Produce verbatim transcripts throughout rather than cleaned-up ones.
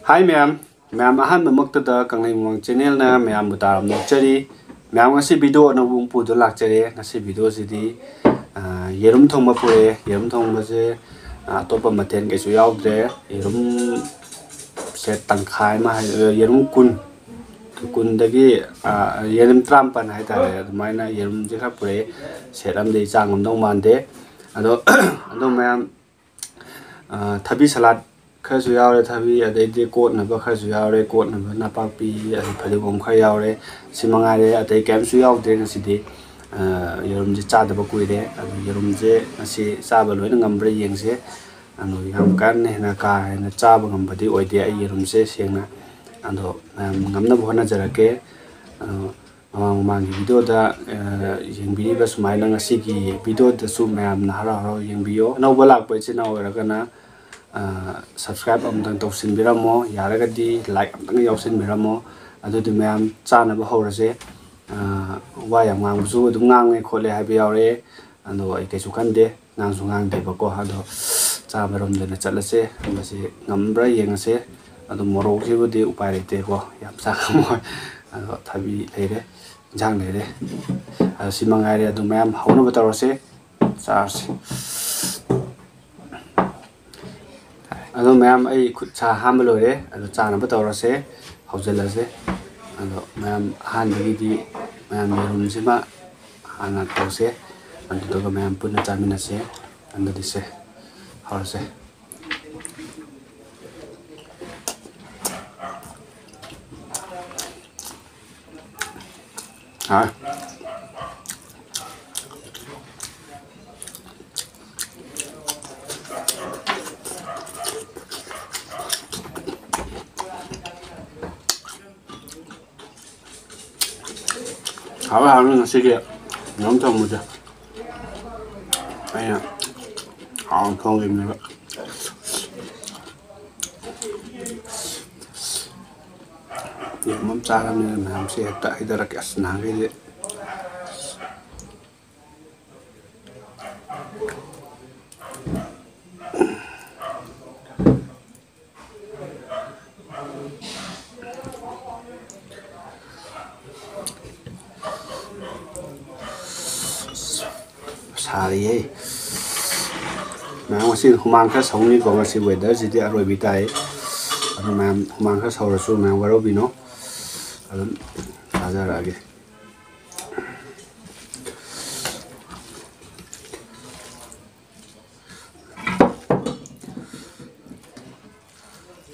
ꯍꯥꯏ ꯃꯌꯥꯝ, ꯃꯌꯥꯝ ꯑꯍꯥꯟꯕꯃꯛꯇꯗ ꯀꯪꯂꯩꯃꯥꯡ ꯆꯦꯅꯦꯜꯅ ꯃꯌꯥꯝꯕꯨ ꯇꯔꯥꯝꯅ ꯑꯣꯛꯆꯔꯤ꯫ ꯃꯌꯥꯝ, ꯉꯁꯤ ꯚꯤꯗꯤꯑꯣ ꯑꯅꯧꯕ ꯑꯃ ꯄꯨꯗꯨꯅ ꯂꯥꯛꯆꯔꯦ꯫ ꯉꯁꯤ ꯚꯤꯗꯤꯑꯣꯁꯤꯗꯤ, ꯑ, ꯌꯦꯔꯨꯝ ꯊꯣꯡꯕ ꯄꯨꯔꯛꯑꯦ꯫ ꯌꯦꯔꯨꯝ ꯊꯣꯡꯕꯁꯦ, ꯑ, ꯑꯇꯣꯞꯄ ꯃꯊꯦꯜ ꯀꯩꯁꯨ ꯌꯥꯎꯗ꯭ꯔꯦ꯫ ꯌꯦꯔꯨꯝ ꯁꯦ ꯇꯪꯈꯥꯏ ꯑꯃ ꯍꯥꯏ-, ꯌꯦꯔꯨꯝ ꯀꯨꯟ, ꯀꯨꯟꯗꯒꯤ, ꯑ, ꯌꯦꯔꯨꯝ ꯇꯔꯥꯃꯥꯄꯟ ꯍꯥꯏꯇꯥꯔꯦ, ꯑꯗꯨꯃꯥꯏꯅ ꯌꯦꯔꯨꯝꯁꯦ ꯈꯔ ꯄꯨꯔꯛꯑꯦ꯫ ꯁꯦꯠ ꯑꯃꯗꯤ ꯆꯥ ꯉꯝꯗꯧ ꯃꯥꯟꯗꯦ꯫ ꯑꯗꯣ, ꯑꯗꯣ ꯃꯌꯥꯝ, ꯑ, ꯊꯕꯤ ꯁꯂꯥꯠ ꯈꯔꯁꯨ ꯌꯥꯎꯔꯦ, ꯊꯕꯤ, ꯑꯗꯩꯗꯤ ꯀꯣꯠꯅꯕ ꯈꯔꯁꯨ ꯌꯥꯎꯔꯦ, ꯀꯣꯠꯅꯕ ꯅꯄꯥꯛꯄꯤ, ꯑꯗꯩ ꯐꯗꯤꯒꯣꯝ ꯈꯔ ꯌꯥꯎꯔꯦ꯫ ꯁꯤ ꯃꯉꯥꯏꯔꯦ, ꯑꯇꯩ ꯀꯩꯝꯁꯨ ꯌꯥꯎꯗꯦ ꯉꯁꯤꯗꯤ꯫ ꯑ, ꯌꯦꯔꯨꯝꯁꯦ ꯆꯥꯗꯕ ꯀꯨꯏꯔꯦ, ꯑꯗꯨ ꯌꯦꯔꯨꯝꯁꯦ ꯉꯁꯤ ꯆꯥꯕ ꯂꯣꯏꯅ ꯉꯝꯕ꯭ꯔꯥ ꯌꯦꯡꯁꯦ꯫ ꯑꯗꯣ ꯌꯥꯝ ꯀꯟꯅ ꯍꯦꯟꯅ ꯀꯥ ꯍꯦꯟꯅ ꯆꯥꯕ ꯉꯝꯕꯗꯤ ꯑꯣꯏꯗꯦ ꯑꯩ ꯌꯦꯔꯨꯝꯁꯦ, ꯁꯦꯡꯅ꯫ ꯑꯗꯣ ꯃꯌꯥꯝ ꯉꯝꯅꯕ ꯍꯣꯠꯅꯖꯔꯛꯀꯦ꯫ ꯑꯗꯣ ꯃꯃꯥꯡ ꯃꯃꯥꯡꯒꯤ ꯚꯤꯗꯤꯑꯣꯗ, ꯑ, ꯌꯦꯡꯕꯤꯔꯤꯕ ꯁꯨꯃꯥꯏꯅ ꯉꯁꯤꯒꯤ ꯚꯤꯗꯤꯑꯣꯗꯁꯨ ꯃꯌꯥꯝꯅ ꯍꯔꯥꯎ ꯍꯔꯥꯎ ꯌꯦꯡꯕꯤꯌꯣ꯫ ꯑꯅꯧꯕ ꯂꯥꯛꯄ ꯏꯆꯤꯟ ꯏꯅꯥꯎ ꯑꯣꯏꯔꯒꯅ, ꯑ, subscribe ꯑꯃꯨꯛꯇꯪ ꯇꯧꯁꯤꯟꯕꯤꯔꯝꯃꯣ, ꯌꯥꯔꯒꯗꯤ like ꯑꯃꯨꯛꯇꯪ ꯌꯥꯎꯁꯤꯟꯕꯤꯔꯝꯃꯣ꯫ ꯑꯗꯨꯗꯤ ꯃꯌꯥꯝ ꯆꯥꯅꯕ ꯍꯧꯔꯁꯦ꯫ ꯑ, ꯋꯥ ꯌꯥꯝ ꯉꯥꯡꯕꯁꯨ ꯑꯗꯨꯝ ꯉꯥꯡꯉꯦ ꯈꯣꯠꯂꯦ ꯍꯥꯏꯕ ꯌꯥꯎꯔꯛꯑꯦ, ꯑꯗꯣ ꯑꯩ ꯀꯩꯁꯨ ꯈꯟꯗꯦ꯫ ꯉꯥꯡꯁꯨ ꯉꯥꯡꯗꯦꯕꯀꯣ꯫ ꯑꯗꯣ ꯆꯥꯕꯔꯣꯝꯗ ꯑꯣꯏꯅ ꯆꯠꯂꯁꯦ꯫ ꯃꯁꯤ ꯉꯝꯕ꯭ꯔꯥ ꯌꯦꯡꯉꯁꯦ꯫ ꯑꯗꯣ ꯃꯣꯔꯣꯛꯁꯤꯕꯨꯗꯤ ꯎꯄꯥꯏ ꯂꯩꯇꯦꯀꯣ, ꯌꯥꯝ ꯆꯥ ꯉꯝꯃꯣꯏ꯫ ꯑꯗꯣ ꯊꯕꯤ ꯂꯩꯔꯦ, ꯏꯟꯖꯥꯡ ꯂꯩꯔꯦ꯫ ꯑꯗꯣ ꯁꯤ ꯃꯉꯥꯏꯔꯦ꯫ ꯑꯗꯨ ꯃꯌꯥꯝ ꯍꯧꯅꯕ ꯇꯧꯔꯁꯦ, ꯆꯥꯔꯁꯦ꯫ ꯑꯗꯣ ꯃꯌꯥꯝ, ꯑꯩ ꯈꯨꯠ ꯁꯥ ꯍꯥꯝꯕ ꯂꯣꯏꯔꯦ꯫ ꯑꯗꯣ ꯆꯥꯅꯕ ꯇꯧꯔꯁꯦ, ꯍꯧꯖꯤꯜꯂꯁꯦ꯫ ꯑꯗꯣ ꯃꯌꯥꯝ, ꯑꯍꯥꯟꯕꯒꯤꯗꯤ ꯃꯌꯥꯝ ꯌꯦꯔꯨꯝꯁꯤꯃ ꯍꯥꯟꯅ ꯇꯧꯁꯦ, ꯑꯗꯨꯗꯨꯒ ꯃꯌꯥꯝ ꯄꯨꯟꯅ ꯆꯥꯃꯤꯟꯅꯁꯦ꯫ ꯑꯗꯨꯗꯤ ꯁꯦ, ꯍꯧꯔꯁꯦ꯫ ꯍꯥꯎ꯫ ꯍꯥꯎꯋꯦ, ꯍꯥꯎꯋꯦ ꯉꯁꯤꯒꯤ ꯌꯦꯔꯨꯝ ꯊꯣꯡꯕꯁꯦ꯫ ꯑꯩꯅ ꯍꯥꯎꯅ ꯊꯣꯡꯈꯤꯕꯅꯦꯕ꯫ ꯌꯦꯔꯨꯝ ꯑꯃ ꯆꯥꯔꯕꯅꯤꯅ ꯃꯌꯥꯝꯁꯦ ꯍꯦꯛꯇ ꯍꯩꯊꯔꯛꯀꯦ꯫ ꯑꯁ, ꯅꯍꯥꯟꯈꯩꯗꯤ ꯁꯥꯔꯤꯌꯦ꯫ ꯃꯌꯥꯝ ꯉꯁꯤ ꯍꯨꯃꯥꯡ ꯈꯔ ꯁꯧꯅꯤꯀꯣ, ꯉꯁꯤ weatherꯁꯤꯗꯤ ꯑꯔꯣꯏꯕꯤ ꯇꯥꯏ꯫ ꯑꯗꯨ ꯃꯌꯥꯝ ꯍꯨꯃꯥꯡ ꯈꯔ ꯁꯧꯔꯁꯨ ꯃꯌꯥꯝ ꯋꯥꯔꯧꯕꯤꯅꯣ, ꯑꯗꯨꯝ ꯆꯥꯖꯔꯛꯑꯒꯦ꯫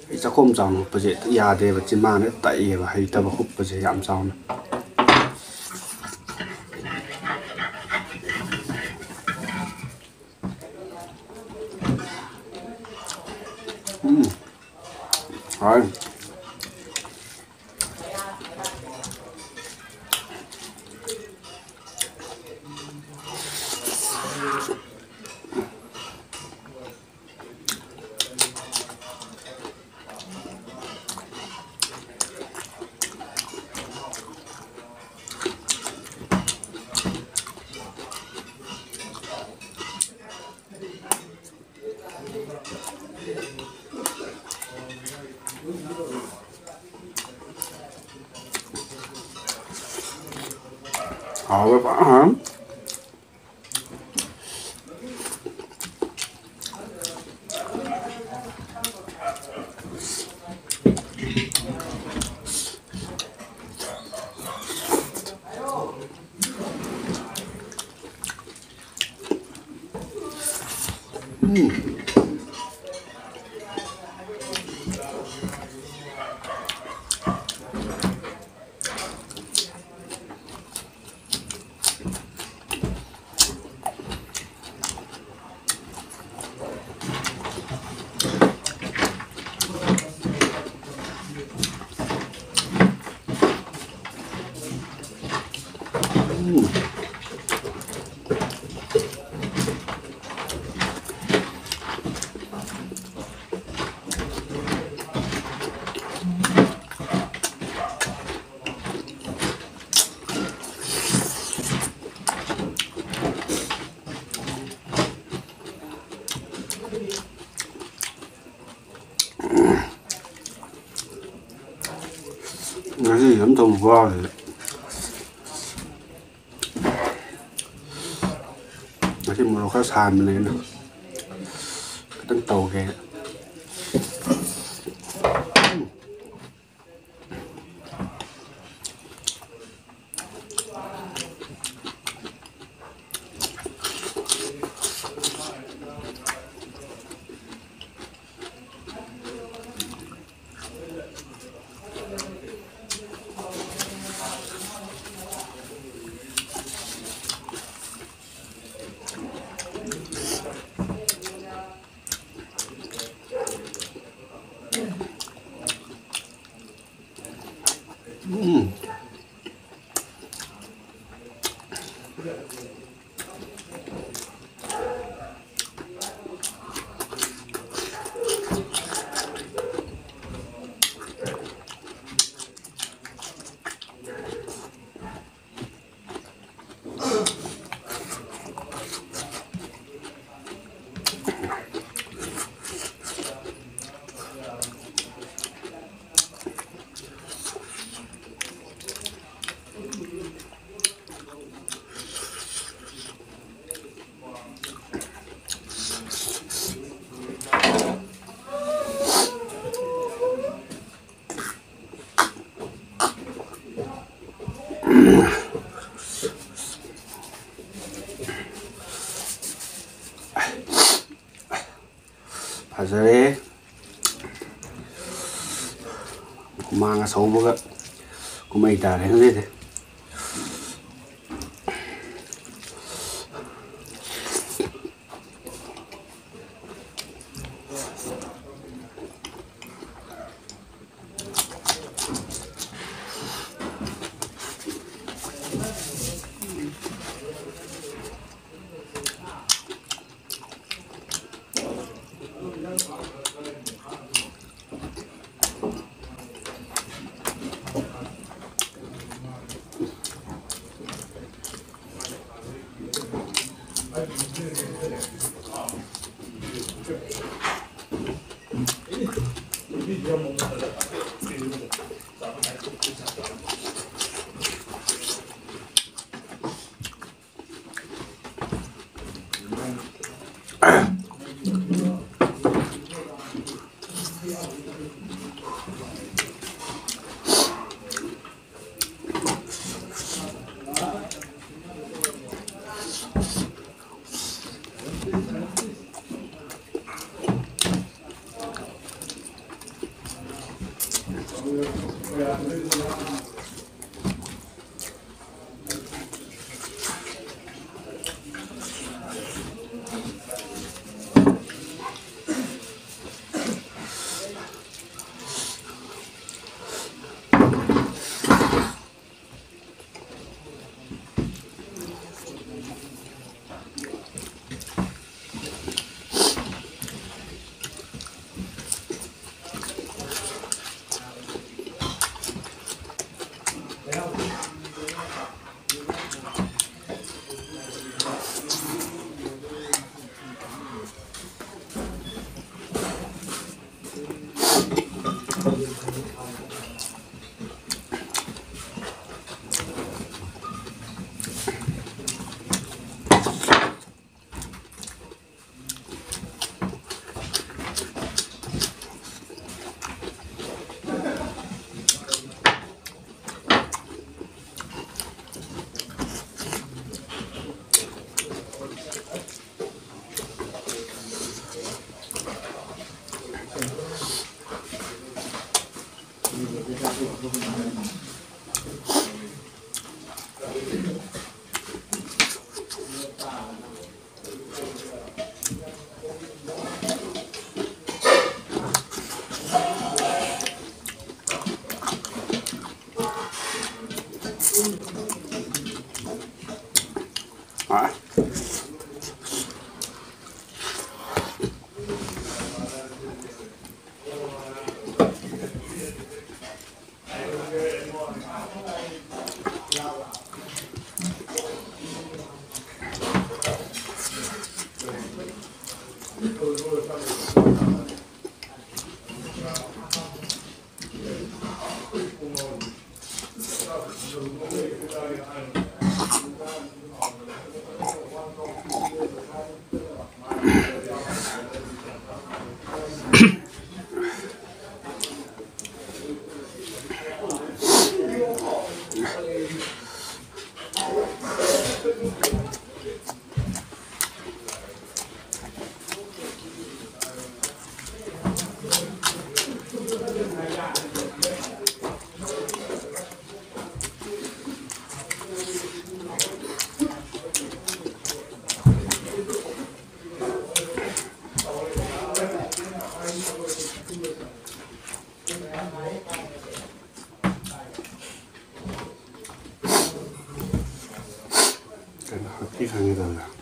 ꯑꯩ ꯆꯥꯛꯈꯣꯝ ꯆꯥꯎꯅ ꯍꯨꯞꯄꯁꯦ ꯌꯥꯗꯦꯕ, ꯆꯤꯟꯕꯥꯟꯁꯦ ꯇꯛꯑꯦꯕ, ꯍꯩꯇꯕ ꯍꯨꯞꯄꯁꯦ ꯌꯥꯝ ꯆꯥꯎꯅ꯫ ꯎꯝ꯫ ꯍꯥꯎꯋꯦ꯫ ꯍꯥꯎꯋꯦ ꯐꯖꯅ꯫ ꯎꯝ꯫ ꯉꯁꯤ ꯑꯗꯨꯝ ꯇꯧꯕ ꯋꯥꯔꯦ꯫ ꯉꯁꯤ ꯃꯣꯔꯣꯛ ꯈꯔ ꯁꯥꯍꯟꯕꯅꯦꯅ ꯈꯤꯇꯪ ꯇꯧꯒꯦ꯫ ꯎꯝ꯫ ꯐꯖꯔꯦ꯫ ꯍꯨꯃꯥꯡꯒ ꯁꯧꯕꯒ ꯀꯨꯝꯍꯩ ꯇꯥꯔꯦ ꯉꯁꯤꯗꯤ꯫ ꯀꯩꯅꯣ ꯍꯛꯊꯤ ꯈꯪꯉꯦ ꯇꯧꯔꯤꯗꯣ?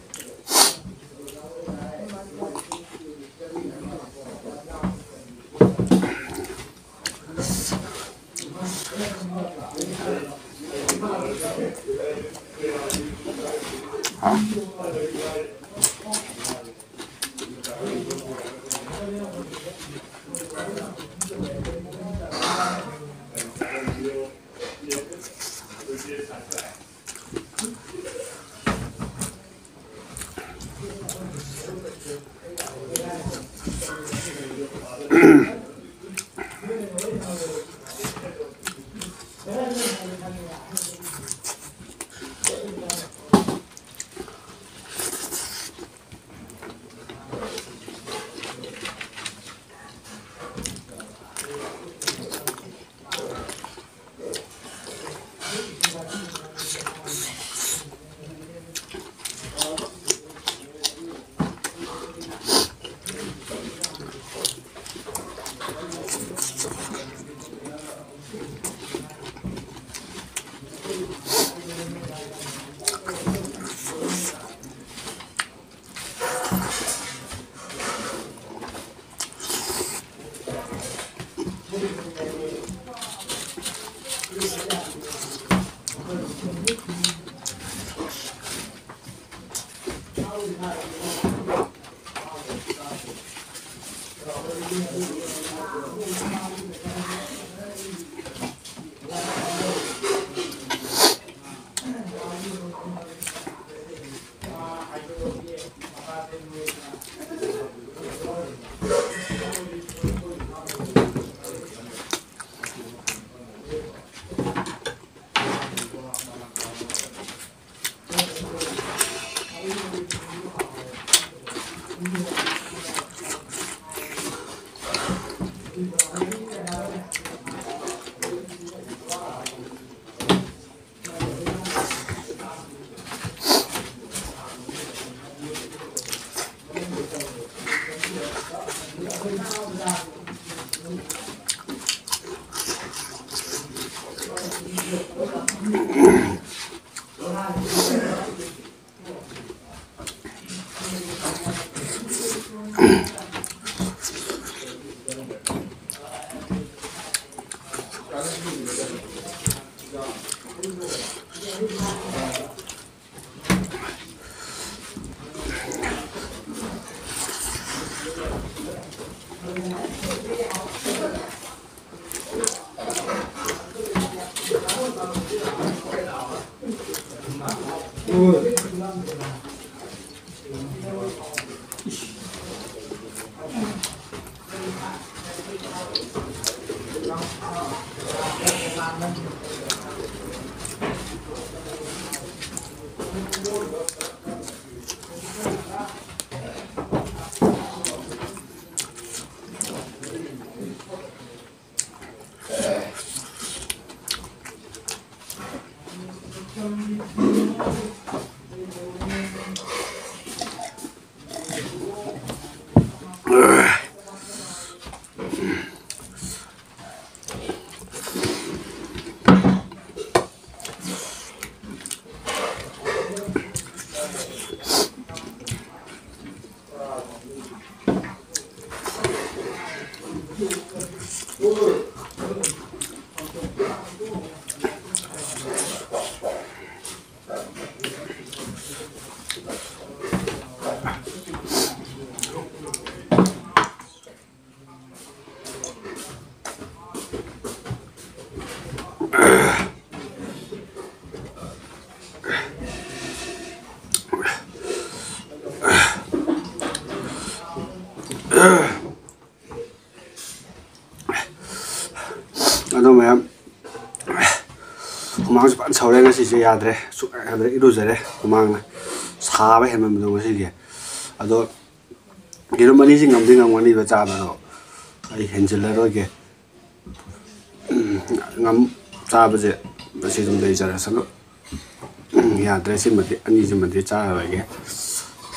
ꯑꯗꯣ ꯃꯌꯥꯝ, ꯍꯨꯃꯥꯡꯁꯨ ꯐꯖꯅ ꯁꯧꯔꯦ ꯉꯁꯤꯁꯦ, ꯌꯥꯗ꯭ꯔꯦ, ꯁꯨꯛꯌꯥ ꯌꯥꯗ꯭ꯔꯦ꯫ ꯏꯔꯨꯖꯔꯦ ꯍꯨꯃꯥꯡꯅ, ꯁꯥꯕ ꯍꯦꯟꯃꯟꯕꯗꯣ ꯉꯁꯤꯒꯤ꯫ ꯑꯗꯣ ꯌꯦꯔꯨꯝ ꯑꯅꯤꯁꯤ ꯉꯝꯗꯤ ꯉꯝꯒꯅꯤꯕ ꯆꯥꯕꯗꯣ, ꯑꯩ ꯍꯦꯟꯖꯤꯜꯂꯔꯣꯏꯒꯦ꯫ ꯉꯝ ꯆꯥꯕꯁꯦ ꯉꯁꯤ ꯑꯗꯨꯝ ꯂꯩꯖꯔꯁꯅꯨ꯫ ꯌꯥꯗ꯭ꯔꯦ, ꯁꯤꯃꯗꯤ, ꯑꯅꯤꯁꯤꯃꯗꯤ ꯆꯥꯔꯔꯣꯏꯒꯦ꯫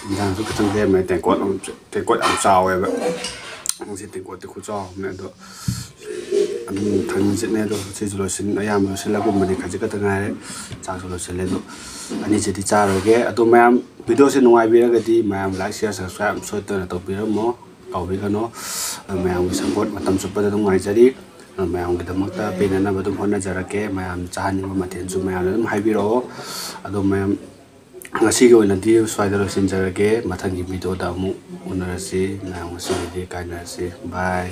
ꯏꯟꯖꯥꯡꯁꯨ ꯈꯤꯇꯪ ꯂꯦꯝꯃꯦ, ꯇꯦꯡꯀꯣꯠ ꯑꯃ, ꯇꯦꯡꯀꯣꯠ ꯌꯥꯝ ꯆꯥꯎꯋꯦꯕ꯫ ꯉꯁꯤ ꯇꯦꯡꯀꯣꯠꯇꯤ ꯈꯨꯆꯥꯎ ꯑꯃꯅꯦ, ꯑꯗꯣ ꯑꯗꯨꯝ ꯊꯝꯖꯤꯠꯅꯦ꯫ ꯑꯗꯣ ꯁꯤꯁꯨ ꯂꯣꯏꯁꯤꯟ-, ꯑꯌꯥꯝꯕ ꯂꯣꯏꯁꯤꯜꯂꯒꯨꯝꯕꯅꯤ, ꯈꯖꯤꯛ ꯈꯛꯇ ꯉꯥꯏꯔꯦ꯫ ꯆꯥꯛꯁꯨ ꯂꯣꯏꯁꯤꯜꯂꯦ꯫ ꯑꯗꯣ ꯑꯅꯤꯁꯤꯗꯤ ꯆꯥꯔꯣꯏꯒꯦ꯫ ꯑꯗꯣ ꯃꯌꯥꯝ, ꯚꯤꯗꯤꯑꯣꯁꯦ ꯅꯨꯡꯉꯥꯏꯕꯤꯔꯒꯗꯤ ꯃꯌꯥꯝ like, share, subscribe ꯁꯣꯏꯗꯅ ꯇꯧꯕꯤꯔꯝꯃꯣ, ꯀꯥꯎꯕꯤꯒꯅꯨ꯫ ꯑꯗꯣ ꯃꯌꯥꯝꯒꯤ support ꯃꯇꯝ ꯆꯨꯞꯄꯗ ꯑꯗꯨꯝ ꯉꯥꯏꯖꯔꯤ꯫ ꯃꯌꯥꯝꯒꯤꯗꯃꯛꯇ ꯄꯦꯟꯅꯅꯕ ꯑꯗꯨꯝ ꯍꯣꯠꯅꯖꯔꯛꯀꯦ꯫ ꯃꯌꯥꯝ ꯆꯥꯍꯟꯅꯤꯡꯕ ꯃꯊꯦꯜꯁꯨ ꯃꯌꯥꯝꯅ ꯑꯗꯨꯝ ꯍꯥꯏꯕꯤꯔꯛꯑꯣ꯫ ꯑꯗꯣ ꯃꯌꯥꯝ, ꯉꯁꯤꯒꯤ ꯑꯣꯏꯅꯗꯤ ꯁ꯭ꯋꯥꯏꯗ ꯂꯣꯏꯁꯤꯟꯖꯔꯒꯦ꯫ ꯃꯊꯪꯒꯤ ꯚꯤꯗꯤꯑꯣꯗ ꯑꯃꯨꯛ ꯎꯅꯔꯁꯤ꯫ ꯃꯌꯥꯝ, ꯉꯁꯤꯒꯤꯗꯤ ꯀꯥꯏꯅꯔꯁꯤ꯫ ꯕꯥꯏ꯫